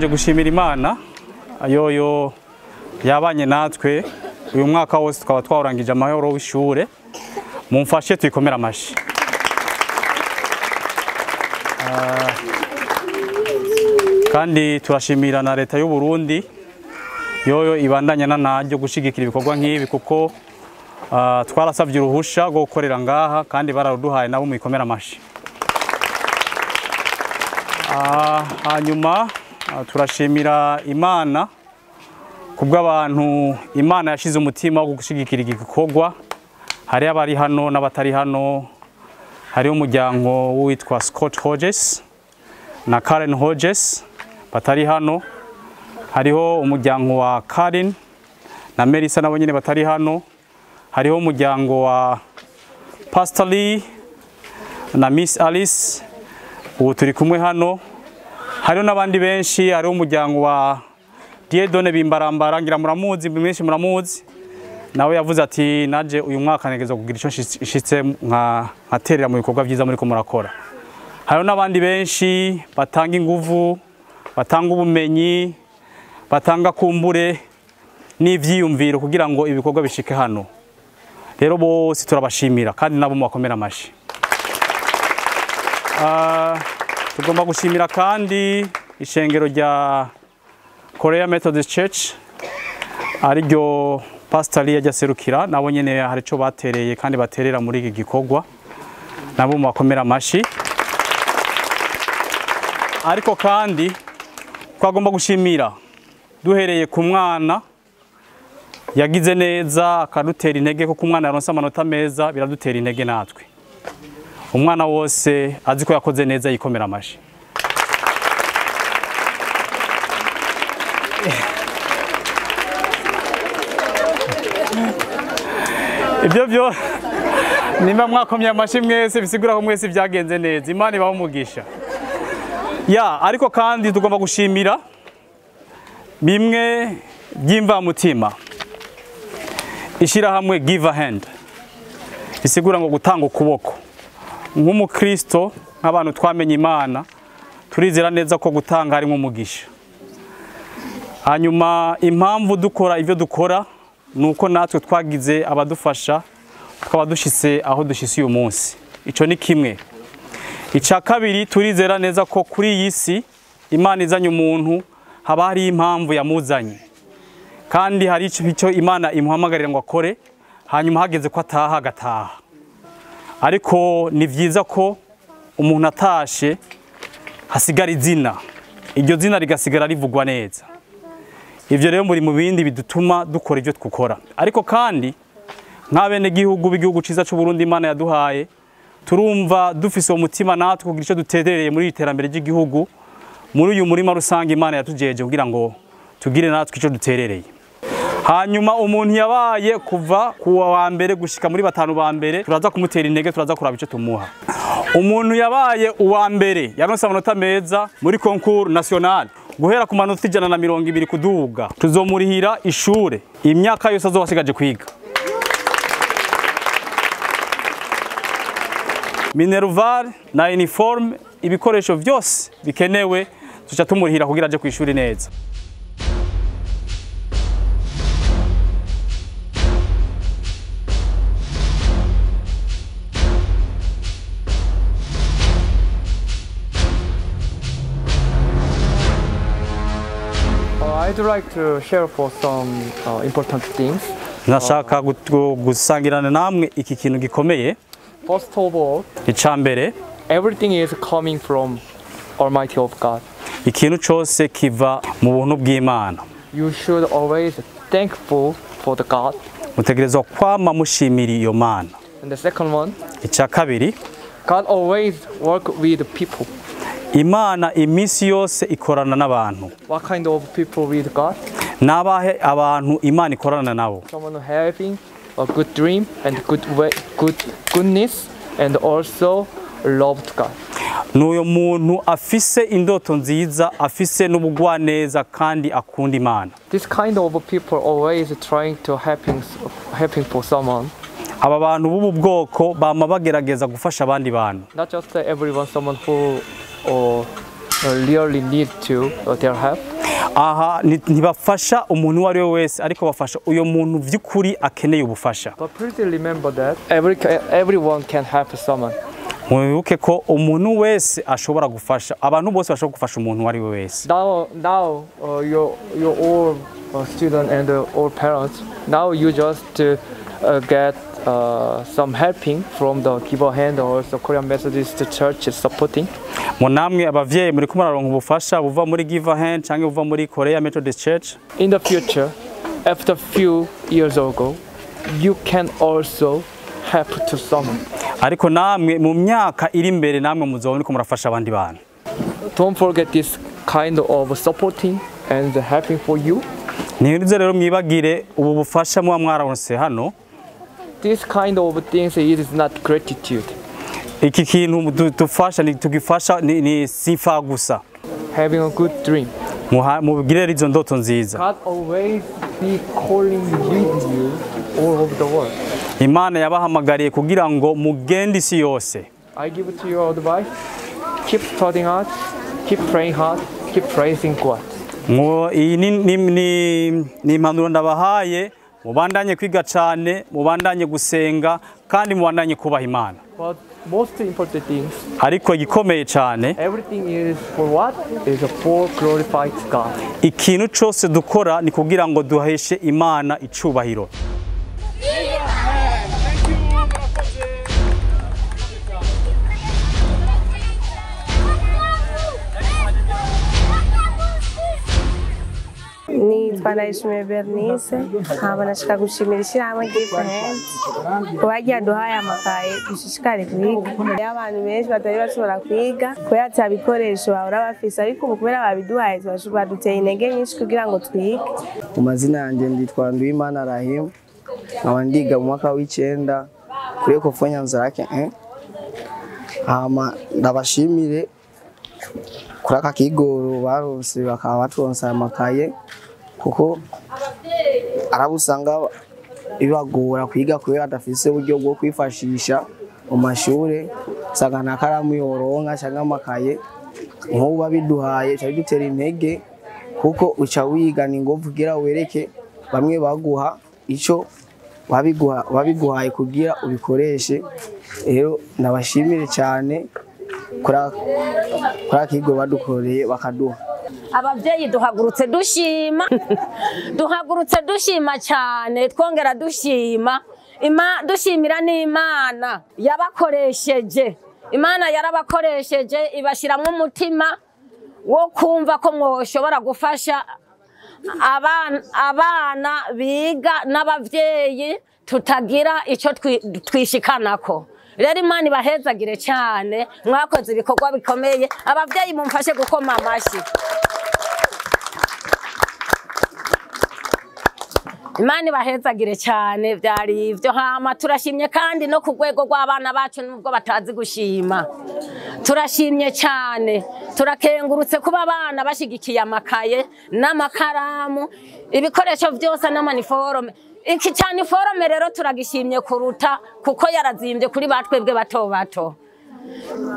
Gushimira Imana ayoyo yabanye natwe uyu mwaka wose tukaba twawurangije amahoro w'ishure. Mumfashe tuyikomera amashi. Kandi turashimira na leta y'u Burundi yoyo ibandanya na naryo gushigikira ibikorwa nk'ibi, kuko twarasavye uruhusha rwo gukorera ngaha kandi bararuduhaye, nabo muyikomera amashi. Hanyuma turashimira Imana kubw'abantu Imana yashize umutima wo gushigikira igikorwa. Hari abari hano n'abatari hano, hari umuryango witwa Scott Hodges na Karen Hodges batari hano, hariho umuryango wa Karen na Melissa nabo nyine batari hano, hariho umuryango wa Pastor Lee na Miss Alice ubu turi kumwe hano, hariho n'abandi benshi, hariho umuryango wa Dieudonne Bimbarambara, ngira muramuzi, mwinshi muramuzi, nawe yavuze ati naje uyu mwaka ntegeza kugira ico nshitse nkaterera mu bikorwa byiza muri ko murakora. Hariho n'abandi benshi batanga inguvu, batanga ubumenyi, batanga kumbure n'ivyiyumviro kugira ngo ibikorwa bishike hano. Rero bose turabashimira kandi nabo mubakomera amashi. Tugomba gushimira kandi ishengero rya Korea Methodist Church ariryo Pastor Lee yajya serukira, nabo nyene hari ico batereye kandi baterera muri iki gikorwa, nabo mubakomera amashi. Ariko kandi twagomba gushimira duhereye ku mwana yagize neza akadutera intege, kuko umwana yaronse amanota meza biradutera intege natwe. Umwana wose azi ko yakoze neza yikomera amashi. Ibyo byo nimba mwakomye amashi mwese bisigura ko mwese byagenze neza, Imana ibahe umugisha. Ya, ariko kandi tugomba gushimira bimwe by'imvamutima ishirahamwe Give a Hand, bisigura ngo gutanga ukuboko. Nk'umukristo, nk'abantu twamenye Imana, turizera neza ko gutanga harimo umugisha. Hanyuma impamvu dukora ivyo dukora nuko natwe twagize abadufasha tukaba dushitse aho dushitse uyu munsi. Ico ni kimwe. Ica kabiri, turizera neza ko kuri iyi si Imana izanye umuntu haba hari impamvu yamuzanye, kandi hari icyo Imana imuhamagarira ngo akore, hanyuma hageze ko ataha agataha. Ariko ni vyiza ko umuntu atashe hasigara izina, iryo zina rigasigara rivugwa neza. Ivyo rero muri mu bindi bidutuma dukora ivyo twukora. Ariko kandi nk'abene gihugu b'igihugu ciza c'u Burundi Imana yaduhaye, turumva dufise umutima natwe kugira ico duterereye muri iterambere ry'igihugu, muri uyu murima rusange Imana yatujeje kugira ngo tugire natwe ico duterereye. Hanyuma umuntu yabaye kuva ku wa mbere gushika muri batanu ba mbere, turaza kumutera intege, turaza kuraba ico tumuha. Umuntu yabaye uwa mbere yaronse amanota meza muri concours national guhera ku manota 120 kuduga, tuzomurihira ishure imyaka yose azoba asigaje kwiga. Minerval na uniforme, ibikoresho vyose bikenewe tuca tumurihira kugira aje kwishuri neza. I'd like to share for some important things. Nashaka gusangirana namwe iki kintu gikomeye. First of all, icambere, everything is coming from Almighty of God. Ikintu cyose kiva mu buntu bw'Imana. You should always thankful for the God. Mutegerezwa kwama mushimira iyo Mana. And the second one, icya kabiri, God always work with people. Imana iminsi yose ikorana n'abantu. What kind of people with God? Nabahe abantu Imana ikorana nabo. Someone having a good dream and good way, good goodness and also love to God. N'uyo muntu afise indoto nziza, afise n'ubugwaneza kandi akunda Imana. This kind of people always trying to helping for someone. Aba bantu b'ubu bwoko bama bagerageza gufasha abandi bantu. Not just everyone, someone who or really need to their help. Aha ntibafasha umuntu uwo ari we wese, ariko bafasha uyo muntu vy'ukuri akeneye ubufasha. But please remember that everyone can help someone. Mwibuke ko umuntu wese ashobora gufasha, abantu bose bashobora gufasha umuntu uwo ari we wese. Now you're all student and all parents. Now you just get some helping from the Give a Hand or also Korean Methodist Church supporting. Mu namwe abavyeyi muri ko muraronka ubufasha buva muri Give a Hand canke buva muri Korea Methodist Church. In the future, after few years ago, you can also help to someone. Ariko namwe mu myaka iri imbere namwe muzoba muriko murafasha abandi bantu. Don't forget this kind of supporting and helping for you. Ntimuze rero mwibagire ubu bufasha muba mwararonse hano. This kind of things is not gratitude. Iki kintu dufasha ni tugifasha ni sifa gusa. Having a good dream. Mubigire izo ndoto nziza. God always be calling with you all over the world. Imana yabahamagariye kugira ngo mugende isi yose. I give to you advice. Keep studying hard, keep praying hard, keep praising God. Iyi ni impanuro ndabahaye, mubandanye kwiga cyane, mubandanye gusenga kandi mubandanye kubaha Imana. But most important things, ariko igikomeye cyane, everything is for what? Is for glorified God. Ikintu cyose dukora ni kugira ngo duheshe Imana icubahiro. Nitwa Ndayishimiye Bernice, nkaba nashaka gushimira ishyirahamwe Give a Hand kuba ryaduhaye amakaye dushishikare kwiga. Hariho abantu benshi batari bashobora kwiga kubera ata bikoresho bahora bafise, ariko ubu kubera babiduhaye baduteye intege nyinshi kugira ngo twige. Mu mazina yanjye nditwa Nduwimana Rahim, nkaba ndiga mu mwaka w'icenda kuri Ecofo Nyanzarake. Hama ndabashimire kuri aka kigoro baronse bakaba baturonse aya makaye, kuko arabusanga bibagora kwiga kubera adafise uburyo bwo kwifashisha mu mashure, usanga nta karamu yoronka canke amakaye. Nk'ubu babiduhaye ca bidutera intege, kuko uca wigana inguvu kugira wereke bamwe baguha ico babiguhaye kugira ubikoreshe. Rero ndabashimire cyane kuri aka kigo badukoreye bakaduha. Abavyeyi duhagurutse dushima, duhagurutse dushima cyane, twongera dushima dushimira n'Imana yabakoresheje. Imana yarabakoresheje ibashiramwo umutima wo kumva ko mwoshobora gufasha abana biga n'abavyeyi tutagira ico twishikanako. Rero Imana ibahezagire cyane, mwakoze ibikorwa bikomeye. Abavyeyi mumfashe gukoma amashyi. Imana ibahezagire cyane, byari ivyo. Hama turashimye kandi no ku rwego rw'abana bacu nubwo batazi gushima. Turashimye cyane, turakengurutse kuba abana bashigikiye amakaye n'amakaramu, ibikoresho byose n'amaniforome. Iki cyane forome rero turagishimye kuruta kuko yarazimbye kuri batwebwe bato bato.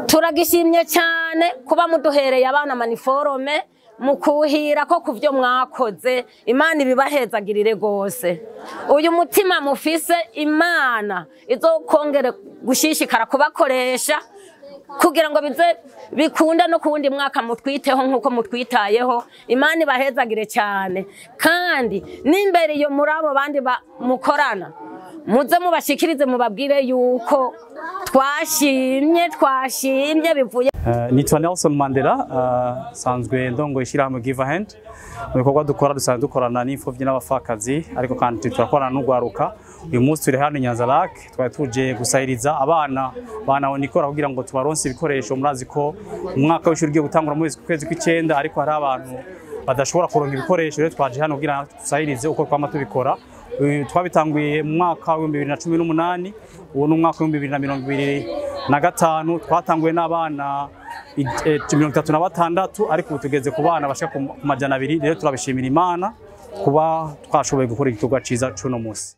Turagishimye cyane kuba muduhereye abana maniforome, mukuhira ko kuvyo mwakoze. Imana ibibahezagirire gose. Uyu mutima mufise, Imana izokongere gushishikara kubakoresha kugira ngo bize bikunda no kuwundi mwaka mutwiteho nkuko mutwitayeho. Imana ibahezagire cyane, kandi n'imbere iyo muri abo bandi mukorana muze mubashikirize mubabwire yuko twashimye, twashimye bivuye. Nitwa Nelson Mandela, sanzwe ndongo ishyirahamwe Give a Hand. Mu bikorwa dukora dusanzwe dukorana n'imfuvyi n'abapfakazi, ariko kandi turakorana n'ugwaruka. Uyu munsi turi hano i Nyanzarake, twari tuje gusahiriza abana banahonikora kugira ngo tubaronse ibikoresho. Murazi ko umwaka w'ishuri ugiye gutangura mu kwezi kw'icenda, ariko hari abantu badashobora kuronka ibikoresho. Rero twaje hano kugira ngo dusahirize uko twama tubikora. Twabitanguye mu mwaka wa 2018, ubu ni umwaka wa 2025. Twatanguye n'abana 36, ariko ubu tugeze ku bana bashika ku 200. Rero turabishimira Imana kuba twashoboye gukora igikorwa ciza c'uno munsi.